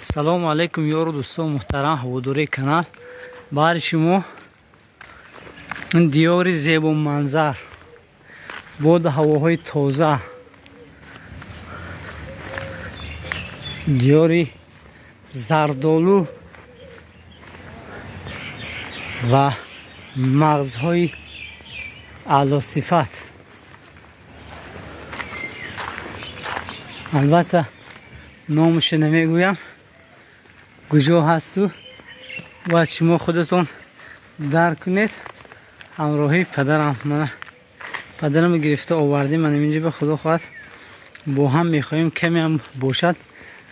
Салому алайкум, ёру дӯстон муҳтарам, ҳаводори канал. Баҳри шумо ин диёри зебоманзар, боду ҳавоҳои тоза, диёри зардолу ва мағзҳои аълосифат. Албатта номашо намегӯям, куҷо ҳасту бояд шумо худатон дарк кунед. Ҳамроҳи падарам, мана падарам гирифта овардем ман инҷо, ба худо хоҳад бо ҳам мехоҳем каме ҳам бошад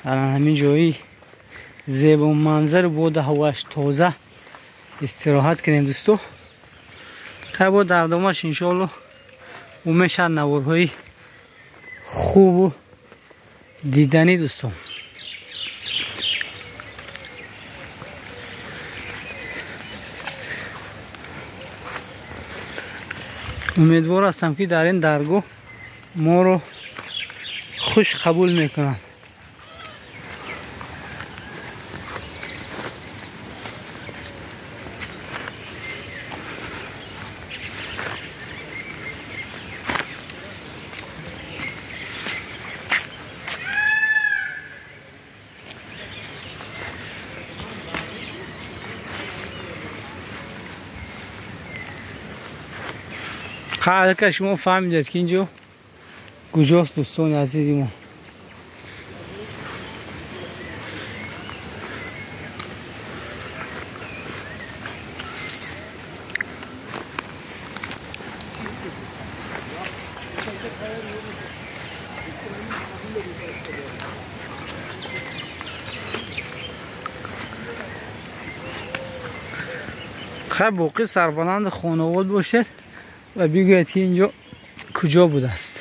дар ҳамин ҷои зебоманзар, боду ҳавояш тоза истироҳат кунем дӯсто. Хай, бо дар домаш иншоалло ӯ мешавад наворҳои хубу диданӣ дӯстон. Умедвор ҳастам, ки дар ин даргоҳ моро хуш қабул мекунанд. Аллакай шумо фаҳмидед, ки инҷо куҷост, дӯстони азизи мо. Хай, боқӣ сарбаланди хонавод бошед ва бигӯяд, ки инҷо куҷо будааст.